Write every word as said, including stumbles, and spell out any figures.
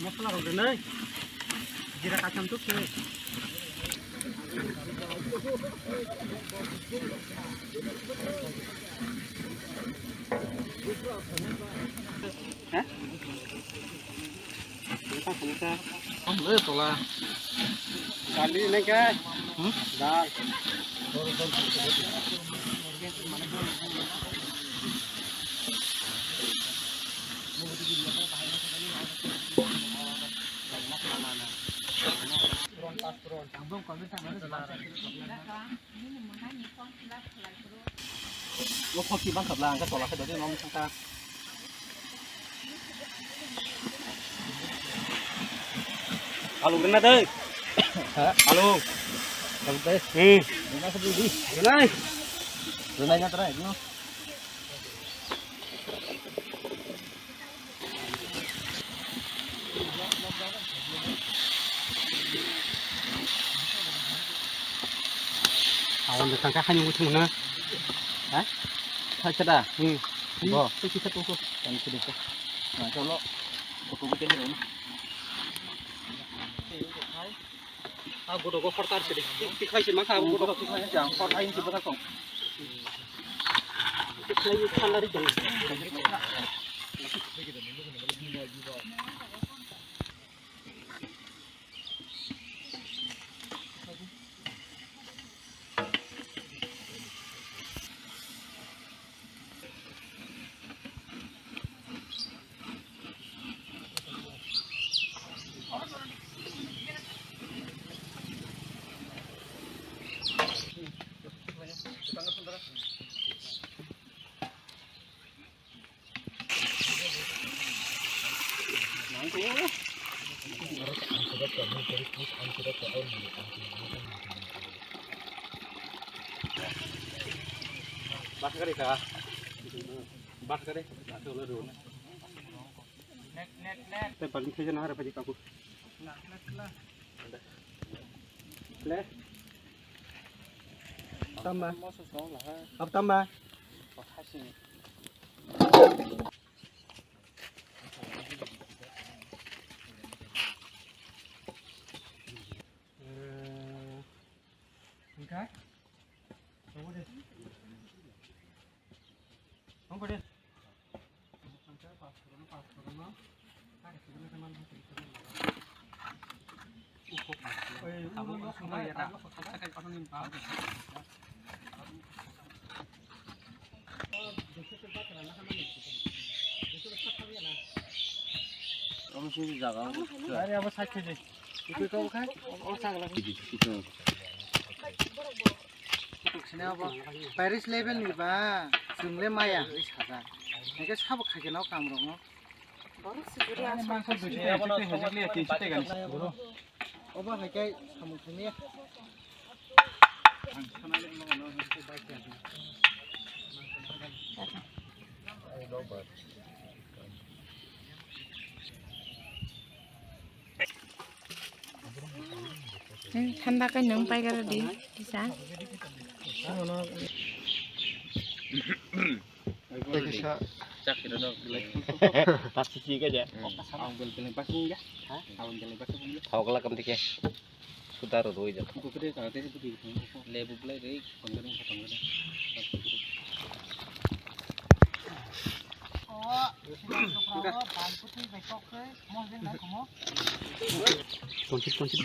Masala rok rwnai, jira kacham tuk se. Hah? Ang le tola. Dali nengke. Hmm? Dal. O khoki bang khabla ang ka tola khe dodi nom thangka. Alu rwna dei. Ha? Alu. Alu dei. Hmm. Rwna khe dodi. Rwnai. Rwnai na tara, no. Awan de tangka khani muthung na. Ha? Thaisa da? Hmm. Bo. Thaisa thaisa thaisa. Tang sini ko. Na cholo. Ko ko ke ni. Ah, godogo hortar sidi. Tik, tik hai se mangkha, godogo tik hai se ang hortar hai se bwsa tong. Tik hai thanda ri tong. Bas kari ka. Bas kari. Bas kari. Te paling kaya na harap aja kaku. Le. Tamba. Ab tamba. Engka? Engka de. Omo sini jaga. Are abo sak khe de. Iku kau khai? O sagla. Sini abo. Paris level ni ba. Chwng le maya ri saja. Nike sabo khaikhe no kam rok no. Borok sijiri aswk. Mangsa duiso, tinso, hezek le tinso tega ni. Obo hai khe samung thangya. Nang thanda kai nang pai gara di, kisa. Kisa. Pasti sih aja. Ang bel bel pasti ya. Hah? Ang bel bel pasti. Tahu kelak kamu tiket. Sudah roi jat. Lebu belai roi. Tonsit, tonsit.